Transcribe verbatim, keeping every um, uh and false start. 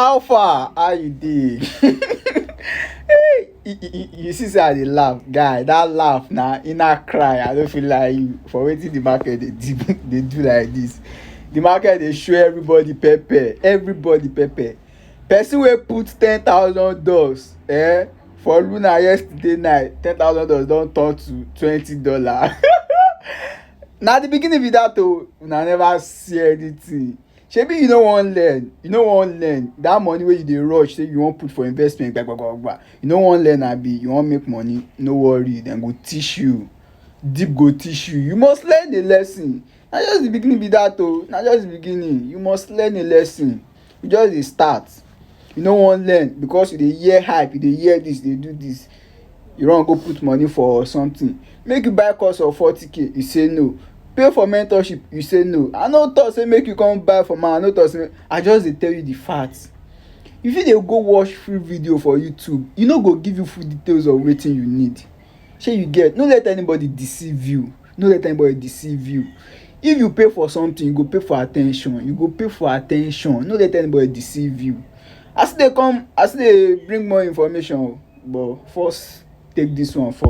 How far? How you dey? Hey, you, you, you, you see say I dey laugh, guy. That laugh na inner cry. I don't feel like you for wetin the market dey do, dey do like this. The market dey show everybody pepper, everybody pepper. Person wey put ten thousand dollars, eh, for Luna yesterday night, ten thousand dollars don turn to twenty dollar. Na the beginning be that o. Una never see anything. Shebi you no wan learn? You no wan learn? That money wey you dey rush say you wan put for investment, gba, gba, gba, gba. You no wan learn, abi? You wan make money? No worry, dem go teach you. Deep go teach you. You must learn a lesson. Na just the beginning be that o. Na just the beginning. You must learn a lesson. You just dey start. You no wan learn because you dey hear hype, you dey hear this, dey do this. You wan go put money for something. Make you buy course of forty k, you say no. Pay for mentorship, you say no. I no talk say make you come buy for man. I no talk say, I just dey tell you the facts. If you dey go watch free video for YouTube, e no go give you full details of wetin you need. Shey you get? No let anybody deceive you. No let anybody deceive you. If you pay for something, you go pay for attention. You go pay for attention. No let anybody deceive you. I still dey come, I still dey bring more information o, but first take this one first.